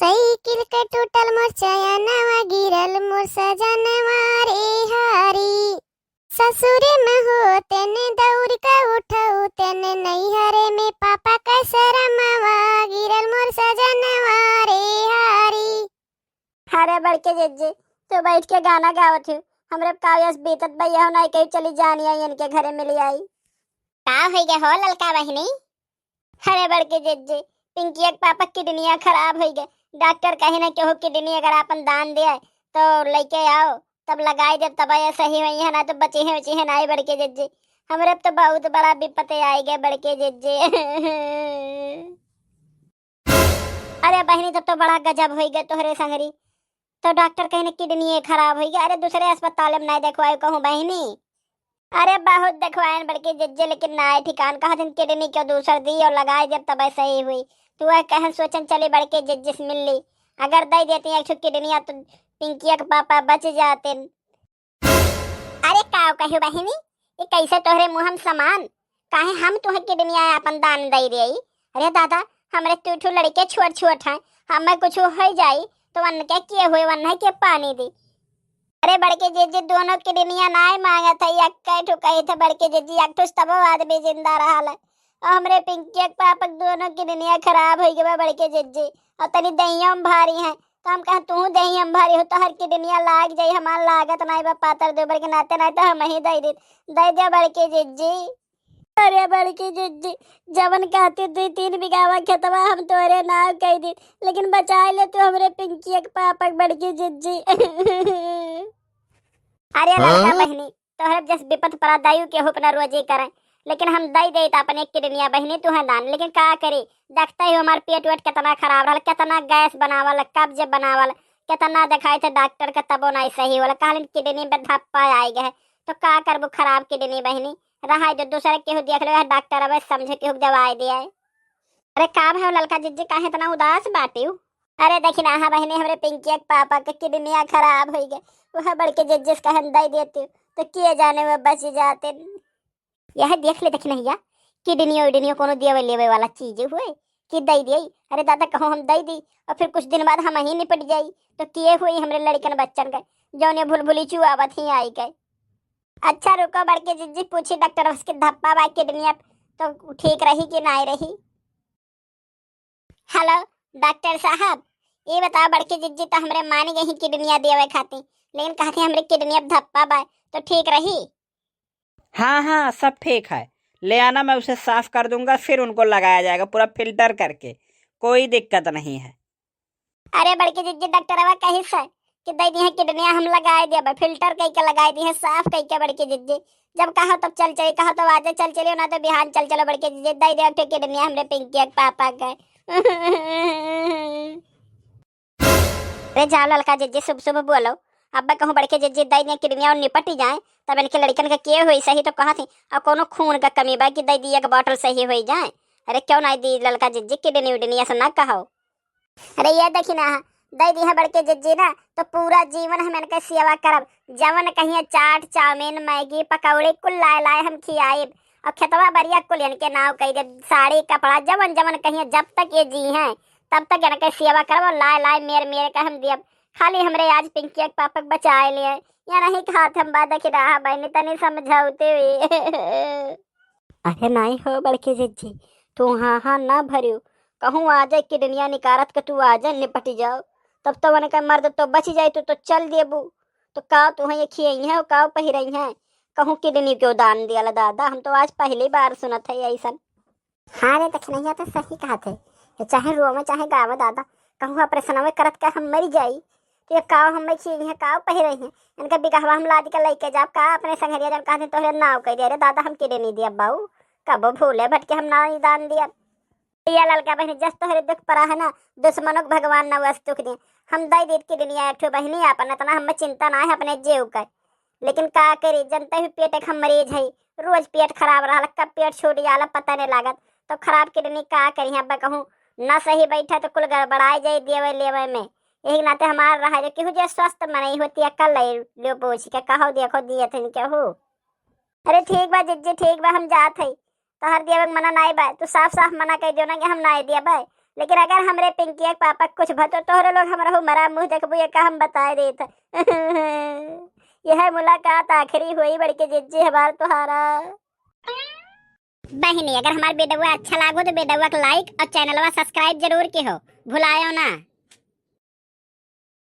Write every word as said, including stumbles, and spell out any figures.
साइकिल के टूटल मोर चयनवा, गिरल मोर सजनवा रे हारी। ससुरे में हो तेने दौड़ के उठाऊ, तेने नैहरे में पापा का शरमवा, गिरल मोर सजनवा रे हारी। अरे बड़के जिज्जी, तू बैठ के गाना गावत हूँ, हमरे काव्यस बीतत बा, यहो नाई कहीं चली जानी आई इनके घरे मिली आई। का होइ गए हो ललका बहिनी? अरे बड़के जिज्जी, पिंकिया के पापा किडनिया खराब होइ गए। डॉक्टर कहे ना केहू किडनी अगर आपन दान दे तो लेके आओ, तब लगाई दे, तब ये सही होई है, ना तो बची है, बची है ना ही बड़के जिज्जी। हमरे तो बहुत बड़ा विपत आई गए बड़के जिज्जी। अरे बहिनी, तब तो बड़ा गजब होइ गए तोहरे संगरी। तो डॉक्टर कहे ना किडनी खराब होइ गए। अरे दूसरे अस्पताल में ना देखवाए कहूँ बहिनी। अरे बहुत देखवाएन बड़के जिज्जी, लेकिन नाय ठिकान। कहा दिन किडनी क्यों दूसर दी और लगाए जब तब सही हुई। तू वह कहन सोचन चली बड़के जिज्जी से मिल ली। अगर दे देती एक ठो किडनिया तो पिंकिया के पापा बच जाते। अरे काव कहू बहिनी, ये कैसे तोहरे मुँह में समान? काहे हम तुहे किडनिया अपन दान दे रही? अरे दादा, हमरे दू ठो लड़के छोट छोट हैं, हमें कुछ हो जाई तो वन के के हुए, वन के पानी दी। अरे बड़के जिज्जी, दोनों किडनिया नाय मांगत है, एक ठो कही थे बड़के जिज्जी, एक ठो से तबो आदमी जिंदा रहल है। और हमरे पिंकिया के पापा के दोनों किडनिया खराब हो गए बड़के जिज्जी, और तनी दहियों में भारी है। तो हम कहे तू दहियों में भारी हो, तोहर किडनिया लाग जाई, हमार लागत नाय बा, पातर दुबर के नाते नाय तो हम ही दे दी, दे दे बड़के जिज्जी। अरे बड़की जिज्जी, जवन कहती दुई तीन बिगावा खेतवा हम तोरे नाव कह दी, लेकिन बचाए ले तू हमरे पिंकिया के पापा के बड़की जिज्जी। अरे ललका हाँ? बहिनी, तोहरे जस विपत परा दायु के हुप न रोजी करे, लेकिन हम दई देत अपन एक किडनिया बहिनी तुहे दान, लेकिन का करी, देखते ही हमार पेट वेट कितना खराब रहल, कितना गैस बनावल, कब्ज बनावल, कितना देखाई थे डॉक्टर के तबो नाई सही होला, कहलिन किडनी में धप्पा आइ गए, तो का करबू खराब किडनी बहिनी, रहाई दो, दूसरे केहू देख लो, यह डॉक्टर अब समझे केहू के दवाई दिया है। अरे का भयो ललका जिज्जी, काहे इतना उदास बाटियो? अरे देखी ना, हाँ बहिनी, हमरे पिंकिया के पापा के किडनिया खराब होइ गए, वह बड़के जिज्जी से कहन दे देती तो के जाने वह बच जाते। यह देख ले, देखी नहीं या, किडनियो उडनियो कोनो देवे लेवे वाला चीज हुए कि दे दिए। अरे दादा, कहूँ हम दे दी और फिर कुछ दिन बाद हम ही निपट जाई, तो के हुई हमरे लड़कन बच्चन के, जौन ये भुलभुली चुआवत ही आई गए। अच्छा रुको बड़के जिज्जी, पूछी डॉक्टर उसके धप्पा बा किडनी, अब तो ठीक रही कि नाय रही। हेलो डॉक्टर साहब, ये बताओ बड़के जिज्जी तो हमरे मान गई किडनिया देवे खातिर, लेकिन कहते हमरे किडनी अब धप्पा बा, तो ठीक रही? हाँ हाँ, सब ठीक है, ले आना, मैं उसे साफ कर दूंगा, फिर उनको लगाया जाएगा पूरा फिल्टर करके, कोई दिक्कत नहीं है। अरे बड़की जिज्जी, डॉक्टरवा कहिस है कि दे दिहे किडनिया हम लगाए देबे, फिल्टर कई के लगाए दिहे, साफ कई के बड़की जिज्जी। जब कहो तब चल चली, कहो तो आजे चल चलियो, ना तो बिहान चल चलो बड़की जिज्जी, दे दे एक ठे किडनिया हमरे पिंकिया के पापा के। अरे जा ललका जिज्जी, शुभ शुभ बोलो। अब कहूँ बड़की जिज्जी दे दिहे किडनिया और निपट जाए, तब इनके लड़कन के के होई सही तो कहा थी, और कोनो खून का कमी बा कि दे दी एक बॉटल सही होई जाए। अरे क्यों ना दी ललका जिज्जी किडनी उडनी, ऐसा ना कहो। अरे ये देखी ना, दे दी है बड़के जिज्जी ना, तो पूरा जीवन हम इनके सेवा करब। जवन कहिए चाट, चाउमीन, मैगी, पकौड़ी कुल लाए लाए हम खियाइब। और खेतवा बरिया कुल इनके नाव कह देब, साड़ी, कपड़ा, जवन जवन कहिए, जब तक ये जी हैं, तब तक इनके सेवा करब और लाए लाए मेर मेर के हम दियब। खाली हमरे आज पिंकिया के पापा के बचाए लिए, या नहीं खात हम बा, देखी रहा बहनी, तनी समझौते हुई। अरे नाई हो बड़की जिज्जी, तू हाँ हाँ ना भरियो, कहूँ आ जाए किडनिया निकारत के तू आ जाए निपट जाओ, तब तो उनका मर्द तो बच जाए, तू तो चल देबू, तो का तू है ये खियई है, का पहिरई है, कहूँ किडनी क्यों दान दियल दादा, हम तो आज पहली बार सुनत है ऐसन। हाँ रे दखिनैया तो सही कहत है, ये चाहे रोवे चाहे गावे दादा, कहूँ ऑपरेशनवे करत के हम मर जाई, तो ये काव हम खियई है, काव पहिरई है, इनका बिगहवा हम लाद के लेके जाब का अपने संघरिया जन कहते तोहरे नाव कह दे रे दादा, हम किडनी दिया बाऊ, कबो भूले भटके हम ना दान दिया। या ललका बहनी, जस तोहरे दुख परा है ना, दुश्मनों के भगवान ना वस दुख दे। हम दे देत किडनिया एक ठो बहनी, अपन इतना हमें चिंता ना है अपने जीव का। लेकिन का करी, जनते हुई पेट एक हम मरीज है, रोज पेट खराब रहल, कब पेट छूट जाला पता नहीं लागत। तो खराब किडनी का करी, अब कहूँ ना सही बैठा तो कुल गड़बड़ाए जाए देवे लेवे में। यही नाते हमार रहा जो केहू जे स्वस्थ मनई होती है, कल ले लियो पूछ के कहो देखो दिए थे केहू। अरे ठीक बा जिज्जी, ठीक बा, हम जात हई। तोहर देवे के मना नाई बा, तू साफ साफ मना कह दियो ना कि हम नाई देबे। लेकिन अगर हमरे पिंकिया के पापा के कुछ भतो तोहरे लोग हमरहू मरा मुँह देखबू, ये का हम बताए देत। यह मुलाकात आखिरी हुई बड़के जिज्जी हमार तोहारा। बहिनी, अगर हमार वीडियो अच्छा लागो तो वीडियो के like और चैनलवा subscribe जरूर किहो, भुलायो ना।